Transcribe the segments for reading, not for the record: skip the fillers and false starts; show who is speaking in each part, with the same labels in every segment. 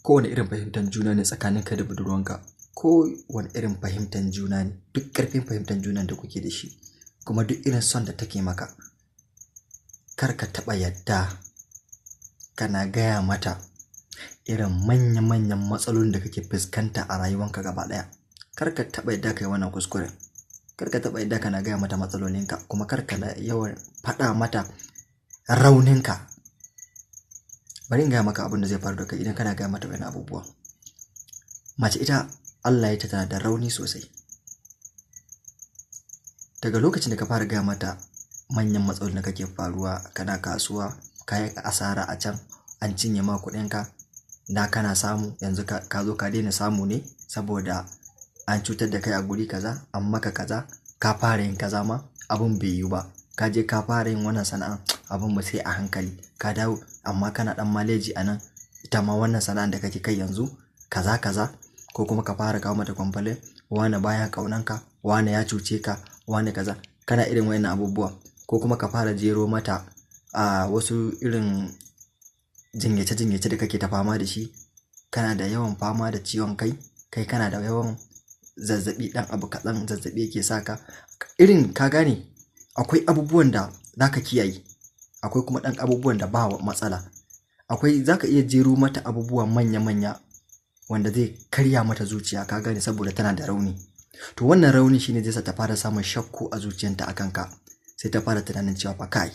Speaker 1: Kowane irin fahimtar juna ne tsakaninka da budurwanka, kowane irin fahimtar juna ne, duk ƙarfin fahimtar junan da kuke da shi, kuma duk irin son da take maka, kar ka taɓa yadda kana gaya mata irin manya-manyan matsalolin da kake fuskanta a rayuwanka gaba ɗaya. Kar ka taɓa yadda ka yi wannan kuskuren. Kar ka taɓa yadda kana gaya mata matsalolinka, kuma kar ka yawan faɗa mata rauninka. Bari in gaya maka abin da zai faru da kai idan kana gaya mata wani abubuwa. Mace ita Allah ya ta tana da rauni sosai. Daga lokacin da ka fara gaya mata manyan matsalolin da kake faruwa, kana kasuwa, ka yi asara a can, an cinye ma kuɗinka, da kana samu yanzu ka zo ka daina samu ne saboda an cutar da kai a guri kaza, an maka kaza, ka fara yin kaza ma abun bai yiwu ba. Ka je ka fara yin wannan sana'an, abun ba sai a hankali. Ka dawo amma kana ɗan maleji a nan, ita ma wannan sana'an da kake kai yanzu kaza kaza, ko kuma ka fara kawo mata complain, wane baya ƙaunanka, wane ya cuce ka, wane kaza. Kana irin wayannan abubuwa, ko kuma ka fara jero mata a wasu irin jinyace-jinyace da kake ta fama da shi. Kana da yawan fama da ciwon kai, kai kana da yawan zazzaɓi, ɗan abu kaɗan zazzaɓi yake saka. Irin ka gane akwai abubuwan da za ka kiyaye, akwai kuma ɗan abubuwan da ba matsala. Akwai za ka iya jero mata abubuwa manya-manya wanda zai karya mata zuciya, ka gane, saboda tana da rauni. To wannan rauni shine zai sa ta fara samun shakku a zuciyarta a kanka. Sai ta fara tunanin cewa fa kai,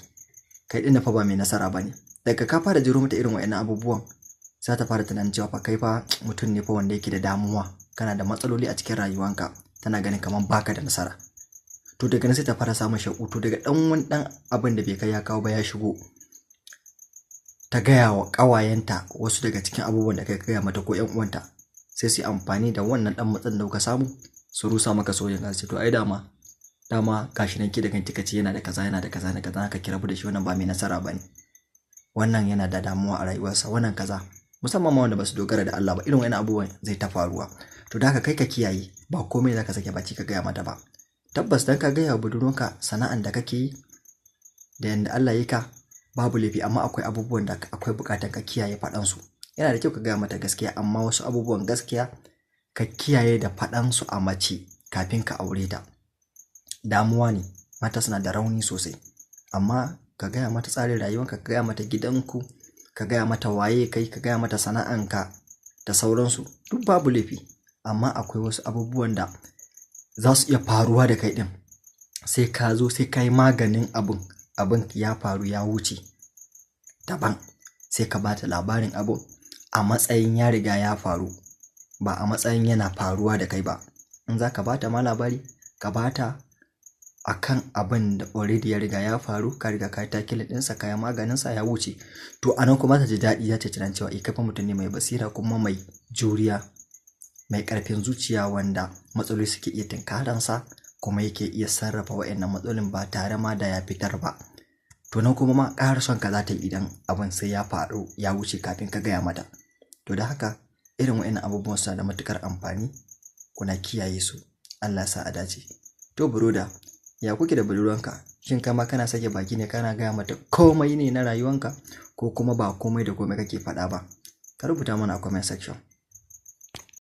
Speaker 1: kai ɗin fa ba mai nasara ba ne. Daga ka fara jero mata irin wayannan abubuwan, za ta fara tunanin cewa fa kai fa mutum ne fa wanda yake da damuwa, kana da matsaloli a cikin rayuwanka, tana ganin kamar baka da nasara. To daga nan sai ta fara samun shakku. To daga ɗan wani ɗan abin da bai kai ya kawo ba ya shigo, ta gaya wa ƙawayenta wasu daga cikin abubuwan da kai ka gaya mata ko ƴan uwanta, sai su yi amfani da wannan ɗan matsalar da kuka samu su rusa maka soyayya. Sai to ai dama gashi nan ke da kanki kace yana da kaza, yana da kaza, yana da kaza, haka ki rabu da shi, wannan ba mai nasara ba ne. Wannan yana da damuwa a rayuwarsa, wannan kaza. Musamman ma wanda ba su dogara da Allah ba, irin wayannan abubuwan zai ta faruwa. To da haka kai ka kiyaye, ba komai za ka sake baki ka gaya mata ba. Tabbas dan ka gaya wa budurwanka sana'an da kake yi da yanda Allah ya yi ka, babu laifi, amma akwai abubuwan da akwai buƙatar ka kiyaye faɗan su. Yana da kyau ka gaya mata gaskiya, amma wasu abubuwan gaskiya ka kiyaye da faɗan su a mace kafin ka aure ta. Damuwa ne, mata suna da rauni sosai. Amma ka gaya mata tsarin rayuwanka, ka gaya mata gidanku, ka gaya mata waye kai, ka gaya mata sana'anka da sauransu, duk babu laifi. Amma akwai wasu abubuwan da za su iya faruwa da kai ɗin. Sai ka zo sai ka yi maganin abun, abun ya faru ya wuce daban. Sai ka ba ta labarin abun a matsayin ya riga ya faru, ba a matsayin yana faruwa da kai ba. In za ka ba ta ma labari, ka ba ta a kan abin da already ya riga ya faru, ka riga ka yi tackling ɗinsa, ka yi maganinsa ya wuce. To a nan kuma za ta ji daɗi, za ta yi tunanin cewa eh kai fa mutum ne mai basira kuma mai juriya, mai ƙarfin zuciya wanda matsaloli suke iya tinkaransa kuma yake iya sarrafa wayannan matsalolin ba tare ma da ya fitar ba. To nan kuma ma ƙara son ka za ta yi idan abin sai ya faru ya wuce kafin ka gaya mata. To da haka irin wayannan abubuwan suna da matuƙar amfani, kuna kiyaye su. Allah sa a dace. To broda, ya kuke da budurwanka? Shin kai ma kana sake baki ne kana gaya mata komai ne na rayuwanka, ko kuma ba komai da komai kake faɗa ba? Ka rubuta mana a comment section.